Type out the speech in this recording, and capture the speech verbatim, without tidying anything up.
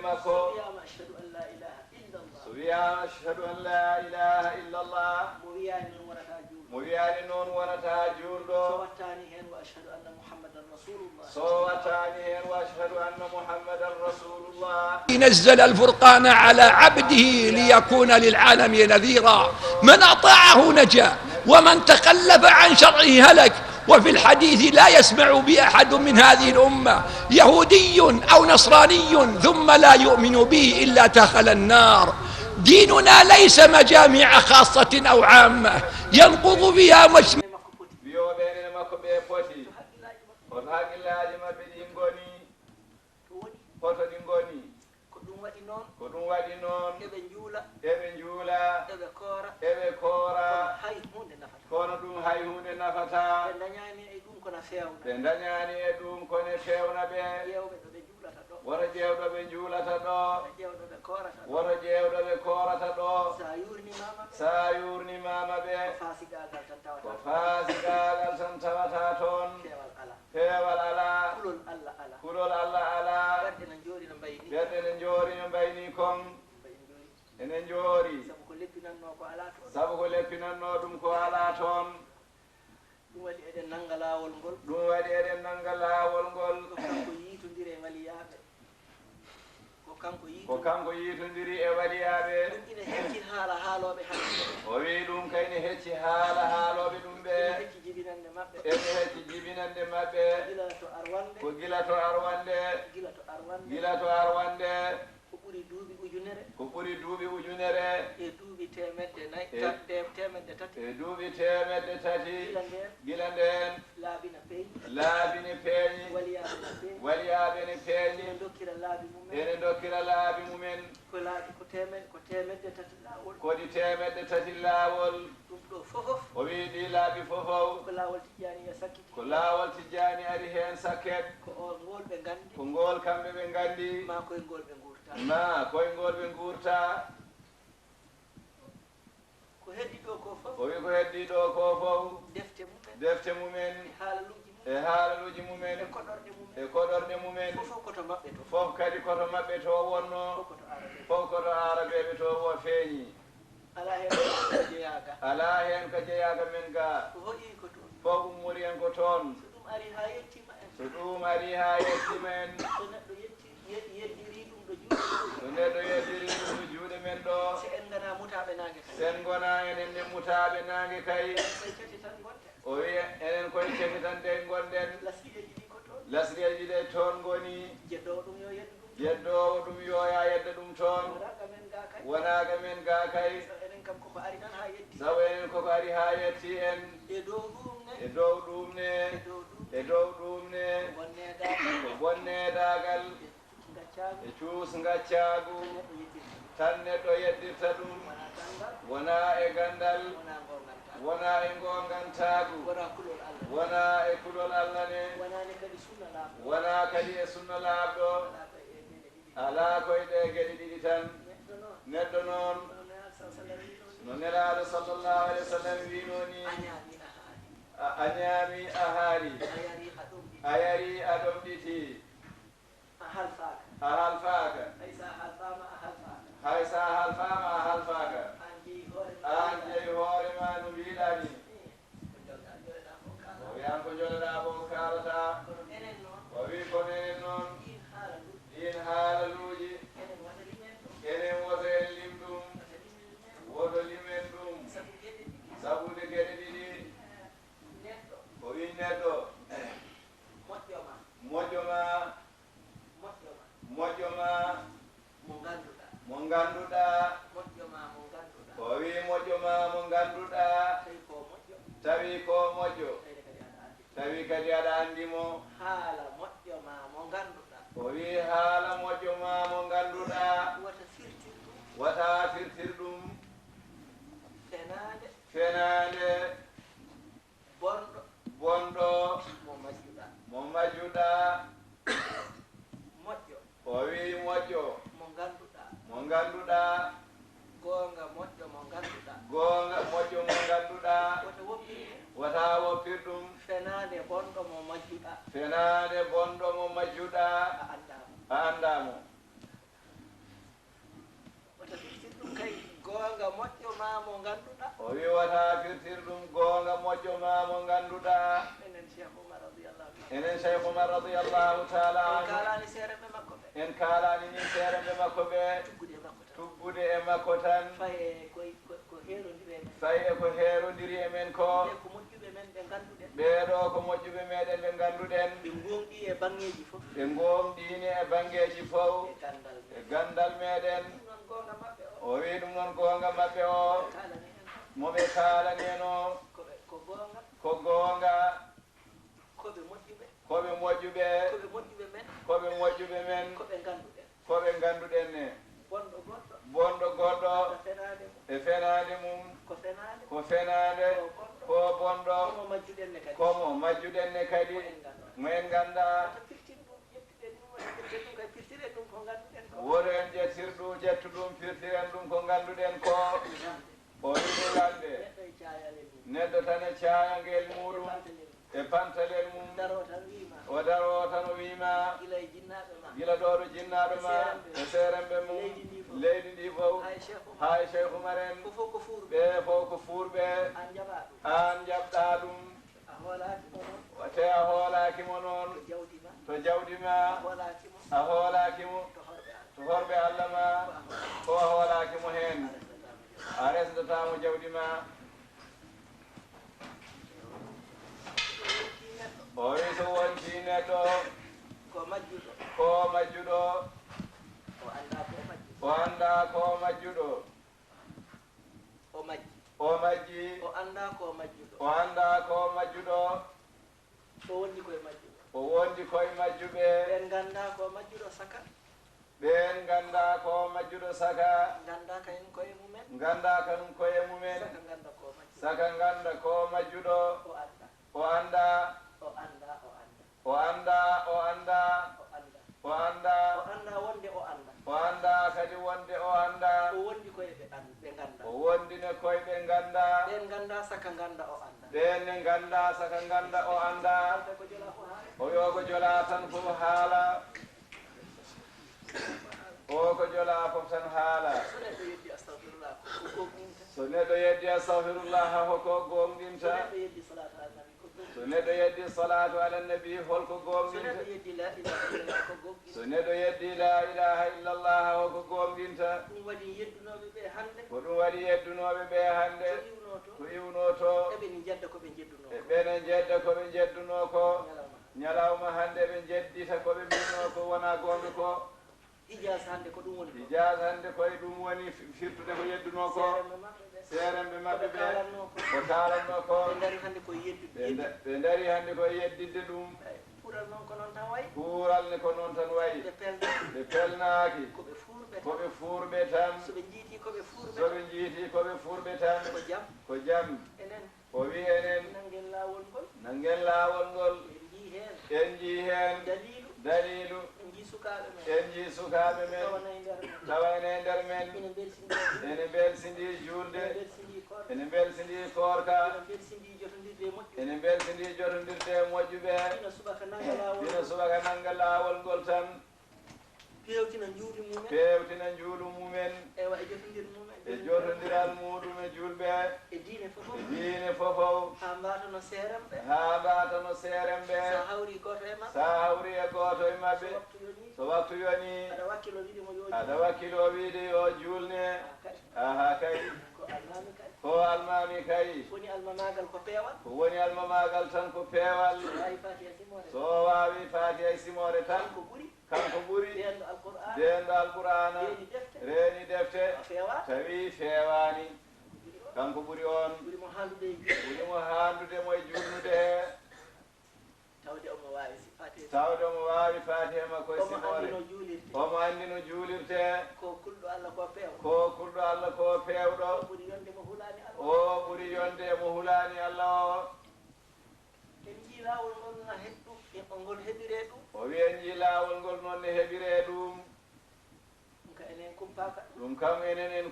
Makko. So wiyaama, "Ashhadu an la ilaha illallah." So wiyaama, "Ashhadu an la ilaha illallah." Mo wiyaani noon wonata juulɗo. Mo wiyaani noon wonata juulɗo. So wattaani heen, "Wa ashhadu anna Muhammadan Rasulullah." So wattaani heen, "Wa ashhadu anna Muhammadan Rasulullah." نزل الفرقان على عبده ليكون للعالمين نذيرا. من أطاعه نجا، ومن تخلف عن شرعه هلك. وفي الحديث: لا يسمع بي أحد من هذه الأمة، يهودي أو نصراني، ثم لا يؤمن بي إلا دخل النار. ديننا ليس مجامع خاصة أو عامة ينقض بها مجمع. Wiyo ɓeen ene makko ɓe poti. Hoto hakkillaaji maɓɓe ɗi ngoni? Hoto ɗi ngoni? Ko ɗum waɗi noon. Ko ɗum waɗi noon. Eɓe njuula. Eɓe njuula. Eɓe koora. Eɓe koora. Kono hay huunde nafataa. Kono ɗum hay huunde nafataa. Ɓe ndañaani e ɗum ko na feewna. Ɓe ndañaani e ɗum ko ne feewna ɓe. Ƴeewɓe ɗo ɓe njuulata ɗo. Woto ƴeew ɗo ɓe njuulata ɗo. Woto ƴeew ɗo ɓe koorata ɗo. Woto ƴeew ɗo ɓe koorata ɗo. So a yuurnimaama ɓe. So a yuurnimaama ɓe. Ko faasigaagal tan tawata. Ko faasigaagal tan tawata toon. Peewal alaa. Peewal alaa. Kulol Alla alaa. Kulol Alla alaa. Ɓerɗe na njoori no mbayi ni. Ɓerɗe ne njoori no mbayi ni kon. Mbayi njoori. Ene njoori. Sabu ko leppinannoo ko alaa toon. Sabu ko leppinannoo ɗum ko alaa toon. Ɗum waɗi eɗen nannga laawol ngol. Ɗum waɗi eɗen nannga laawol ngol. Ko kanko yiitondiri e waliyaaɓe. Ko kanko Ko yiitondiri. Kanko yiitondiri e waliyaaɓe. Ɗum ina hecci haala haalooɓe hannde. O wiyi ɗum kay ne hecci haala haalooɓe ɗum ɓe. Ina hecci jibinannde maɓɓe. Ene hecci jibinannde maɓɓe. Gila to arwannde. Ko gila to arwannde. Gila to arwannde. Gila to arwannde. Ko ɓuri duuɓi ujunere. Ko ɓuri duuɓi ujunere. E duuɓi teemedde nayi. E ta-, te-, teemedde tati. E duuɓi teemedde tati. Gila ndeen. Gila ndeen. Laabi na peeñi. Laabi ne peeñi. Waliyaaɓe na peeñi. Waliyaaɓe ne peeñi. Ene ndokkira laabi mumen. Ene ndokkira laabi mumen. Ko laabi ko teemed-, ko teemedde tati laawol. Ko ɗi teemedde tati laawol. Ɗum ɗo fofof. O wiyi ɗi laabi fofof. Ko laawol Tijjaaniya sakkiti. Ko laawol Tijjaani ari heen sakket. Ko o, ngool ɓe nganndi. Ko ngool kamɓe ɓe nganndi. Ma koye ngool ɓe nguurta. Ma koye ngool ɓe nguurta. Ko heddii ɗo ko fof. O wiyi ko heddii ɗo ko fof. Defte mumen. Defte mumen. E haalaluuji mumen. E haalaluuji mumen. E koɗorɗe mumen. E koɗorɗe mumen. Fof ko to maɓɓe to. Fof kadi ko to maɓɓe to wonnoo. Fof ko to Aarabeeɓe. Fof ko to Aarabeeɓe to o feeñi. Alaa heen ko jeyaaga. Alaa heen ko jeyaaga men ga. Ko hoɗi ko toon. Fof ummori en ko toon. So ɗum ari haa yettiima en. So ɗum ari haa yettiima en. So neɗɗo yetti. Ye-, yeddiri ɗum ɗo juuɗe men. So neɗɗo yeddiri ɗum ɗo juuɗe men ɗo. So en nganaa mutaaɓe naange kay. So en ngonaa enen ne mutaaɓe naange kay. Koye cate tan ngonɗen. O wiya, enen koye cate tan de ngonɗen. Lasliyeeji ɗi ko toon. Lasliyeeji ɗi toon ngoni. Jeddoowo ɗum yo yeddu ɗum. Jeddoowo ɗum yo yaa yedda ɗum toon. Wonaa ga men ga kay. Wonaa ga men ga kay. So enen kam koko ari tan haa yettii. Sabu enen koko ari haa yettii en. E dow ɗum ne. E dow ɗum ne. E dow ɗum. E dow ɗum ne. Ko bonnee daagal. Ko bonnee daagal. E cuus ngaccaagu. E cuus ngaccaagu. Ko neɗɗo yeddirta. Tan neɗɗo yeddirta ɗum. Wonaa ganndal. Wonaa e ganndal. Wonaa ngoongantaagu. Wonaa e ngoongantaagu. Wonaa kulol Alla. Wonaa e kulol Alla ne. Wonaa ne kadi sunna laaɓɗo. Wonaa kadi e sunna laaɓɗo. Wonaa kay e ɗe ɗiɗi. Alaa ko e ɗee geɗe ɗiɗi tan. Neɗɗo noon. Neɗɗo noon. No Nelaaɗo sallallahu alaihi wasallam wiinoo ni. No Nelaaɗo sallallahu alaihi wasallam wiinoo ni. A ñaami, a haari. A, a ñaami, a haari. A yari, a ɗomɗiti. A yari, a ɗomɗiti. A halfaaka. A halfaaka. Hay so a halfaama, a halfaaka. Hay so a halfaama, a halfaaka. Aan jeyi hoore ma. Aan jeyi hoore ma no mbiiɗaa ni. Ko jolɗaa, jolɗaa ko kaalata. O wiyan ko jolɗaa ko kaalata. Kono enen noon. O wi kono enen noon. Ɗiin haalaluuji. Ɗiin haalaluuji. Enen wota limen ɗum. Enen wota en lim ɗum. Wota limen ɗum. Wota limen ɗum. Sabu geɗe ɗiɗi. Sabu ɗe geɗe ɗiɗi. Neɗɗo. O wi neɗɗo. Moƴƴo ma. Moƴƴo ma. Moƴƴo ma. Moƴƴo ma. Mo ngannduɗaa. Mo ngannduɗaa. Moƴƴo ma mo ngannduɗaa. O wi moƴƴo ma mo ngannduɗaa. Tawi ko moƴƴo. Tawi ko moƴƴo. Tawi kadi aɗa anndi. Tawi kadi aɗa anndi mo. Haala moƴƴo ma mo ngannduɗaa. O wi haala moƴƴo ma mo ngannduɗaa. Wata firtir ɗum. Wata firtir ɗum. Fenaande. Fenaande. Bonɗo. Bonɗo. Mo majjuɗaa. Mo majjuɗaa. Moƴƴo. O wi moƴƴo. Mo ngannduɗaa. Mo ngannduɗaa. Goonga moƴƴo mo ngannduɗaa. Goonga moƴƴo mo ngannduɗaa. Wota woppir ɗum. Wata woppir ɗum. Fenaande bonɗo mo majjuɗaa. Fenaande bonɗo mo majjuɗaa. A anndaa mo. A anndaa mo. Mo ngannduɗaa. O wi wata firtir ɗum goonga moƴƴo ma mo ngannduɗaa. Enen Cheikh Oumar radiyallahu anhu. Enen Cheikh Oumar radiyallahu taala anhu. En kaalani seerenɓe makko ɓe. En kaalani ni seerenɓe makko ɓe. Tuggude e makko tan. Tuggude e makko tan. Faye ko, ko, ko heerondiri e men. Faye ko heerondiri e men ko. Ɓe ko moƴƴuɓe men ɓe ngannduɗen. Ɓeeɗo ko moƴƴuɓe meɗen ɓe ngannduɗen. Ɓe ngoongɗi e banngeeji fof. Ɓe ngoongɗiini e banngeeji fof. E ganndal meɗen. E ganndal meɗen. Ɗum noon goonga maɓɓe o. O wi ɗum noon goonga maɓɓe o. Ɓe kaalani en. Mo ɓe kaalani en o. Ko ɓe, ko goonga. Ko goonga. Ko ɓe moƴƴuɓe. Ko ɓe moƴƴuɓe. Ko ɓe moƴƴuɓe men. Ko ɓe moƴƴuɓe men. Ko ɓe ngannduɗen. Ko ɓe ngannduɗen ne. Bonɗo goɗɗo. Bonɗo goɗɗo. E fenaande mum. E fenaande mum. Ko fenaande. Ko fenaande. Ko bonɗo. Ko bonɗo. Ko mo majjuɗen ne kadi. Ko mo majjuɗen ne kadi. Mo en nganndaa. Mo en nganndaa. Wata firtin ɗum, ƴettuɗen ɗum, wata firtin ɗum kay, firtiren ɗum ko ngannduɗen ko. Woto en ƴettir ɗum, ƴettu ɗum, firtiren ɗum ko ngannduɗen ko. O wiyi wonde neɗɗo e caayangel mum. Neɗɗo tan e caayangel muɗum. E pantalel mum. E pantalel mum. Daro tan wiima. O daro tan o wiima. Gila e jinnaaɓe ma. Gila ɗo ɗo jinnaaɓe ma. E seerenɓe. E seerenɓe mum. Leydi ndi fof. Leydi ndi fof. Hay Cheikh Oumar. Hay Cheikh Oumar en. Ko fof ko fuurɓe. Ɓe fof ko fuurɓe. An jaɓa ɗum. An jaɓɗa ɗum. A hoolaaki mo noon. Te a hoolaaki mo noon. To jawdi ma. To jawdi ma. A hoolaaki mo. A hoolaaki mo. To horɓe Alla. To horɓe Alla ma. Ko a hoolaaki mo. Ko a hoolaaki mo heen. A resndataa mo jawdi ma. O wi so wontii neɗɗo. Ko majjuɗo. Ko majjuɗo. O anndaa ko majjuɗo. O anndaa ko majjuɗo. O majji. O majji. O anndaa ko majjuɗo. O anndaa ko majjuɗo. O wondi koye majjuɓe. O wondi koye majjuɓe. Ɓen nganndaa ko majjuɗo saka. Ɓeen nganndaa ko majjuɗo saka. Nganndaa kañum koye mumen. Nganndaa kañum koye mumen. Saka ngannda ko majjuɗo. Saka ngannda ko majjuɗo. O anndaa. O anndaa. O anndaa, o anndaa. O anndaa, o anndaa. O anndaa. O anndaa. O anndaa wonde o anndaa. O anndaa kadi wonde o anndaa. O wondi koye ɓe an-, ɓe nganndaa. O wondi ne koye ɓe nganndaa. Ɓeen nganndaa saka ngannda o anndaa. Ɓeen ne nganndaa saka ngannda o anndaa. Haalde ko jola fof haala. O yo ko jola tan fof haala. O ko jola fof tan haala. So neɗɗo yeddi astahfirullah ko, ko goongɗinta. So neɗɗo yeddi astahfirullah ko ko goongɗinta. So neɗɗo yeddi salatu ala nabi ko goongɗinta. So neɗɗo yeddi salatu ala nabi holko goongɗinta? So neɗɗo yeddi la ilaha illallah ko goongɗinta. So neɗɗo yeddi la ilaha illallah ko ko goongɗinta? Ɗum waɗi yeddunooɓe ɓe hannde. Ko ɗum waɗi yeddunooɓe ɓe hannde. To iwnoo to. To iwnoo to. Eɓe ni njedda ko ɓe njeddunoo ko. Eɓe ne njedda ko ɓe njeddunoo ko. Ñalawma. Ñalawma hannde ɓe njeddita ko ɓe mbinnoo ko wonaa goonga ko. Hijaas hannde ko ɗum woni ko. Hijaas hannde ko e ɗum woni fi-, firtude ko yeddunoo ko. Seerenɓe maɓɓe ɓe. Seerenɓe maɓɓe ɓe. Ko ɓe kaalannoo ko. Ko kaalannoo ko. Ɓe ndarii hannde ko e yeddude. Ɓe nda-, ɓe ndarii hannde ko e yeddidde ɗum. Eey, puural noon ko noon tan wayi. Puural ne ko noon tan wayi. Ɓe pelna. Ɓe pelnaaki. Ko ɓe fuurɓe tan. Ko ɓe fuurɓe tan. So ɓe njiitii ko ɓe fuurɓe tan. So ɓe njiitii ko ɓe fuurɓe tan. Ko jam. Ko jam. Enen. O wi enen. Nanngen laawol ngol. Nanngen laawol ngol. En njii heen. En njii heen. Daliilu. Daliilu. En njii sukaaɓe men. En njii sukaaɓe men. Tawa ene e nder men. Tawa ene e nder men. Ene mbelsindii. Ene mbelsindii juulde. Ene mbelsindii koorka. Ene mbelsindii koorka. Ene mbelsindii jotondirde e moƴƴuɓe. Ene mbelsindii jotondirde e moƴƴuɓe. Dina subaka nannga laawol ngol. Dina subaka nannga laawol ngol tan. Peewtina njuulu mumen. Peewtina njuulu mumen. Ewa, e jotondir mumen. E jotondiral muɗum e juulɓe. E diine fof. E diine fof. Haa mbaata no seerenɓe. Haa mbaata no seerenɓe. Sa hawri gooto e maɓɓe. Sa hawri e gooto e maɓɓe. So waktu yoni. So waktu yoni. Aɗa wakkilo wiide mo yo juul. Aɗa wakkilo wiide yo juulne. Haa kay. Aha kay. Ko almaami kay. Ko almaami kay. Woni almamaagal ko peewal. Ko woni almamaagal tan ko peewal. So waawi Faatiha simoore. So waawi Faatiha simoore tan. Ko ɓuri. Kanko ɓuri deenɗo Alqur'aana. Deenɗo Alqur'aana. Reeni defte. Reeni defte. Tawa feewaani. Tawi feewaani. Kanko ɓuri on. Ɓuri mo haandude e juulde. Ɓuri mo haandude mo e juulnude he. Tawde omo waawi si Faatiha. Tawde omo waawi Faatiha makko e simoore. Omo anndi no juulirte. Omo anndi no juulirte. Ko kulɗo Alla ko peewɗo. Ko kulɗo Alla ko peewɗo. O ɓuri yonde mo hulaani Alla. O ɓuri yonde mo hulaani Alla o. En njii laawol ngol no heɗ-, ɗum, e ngol heɓiree ɗum. O wiyi en njii laawol ngol noon ne heɓiree ɗum. Ɗum ka enen kumpaaka. Ɗum kam enen en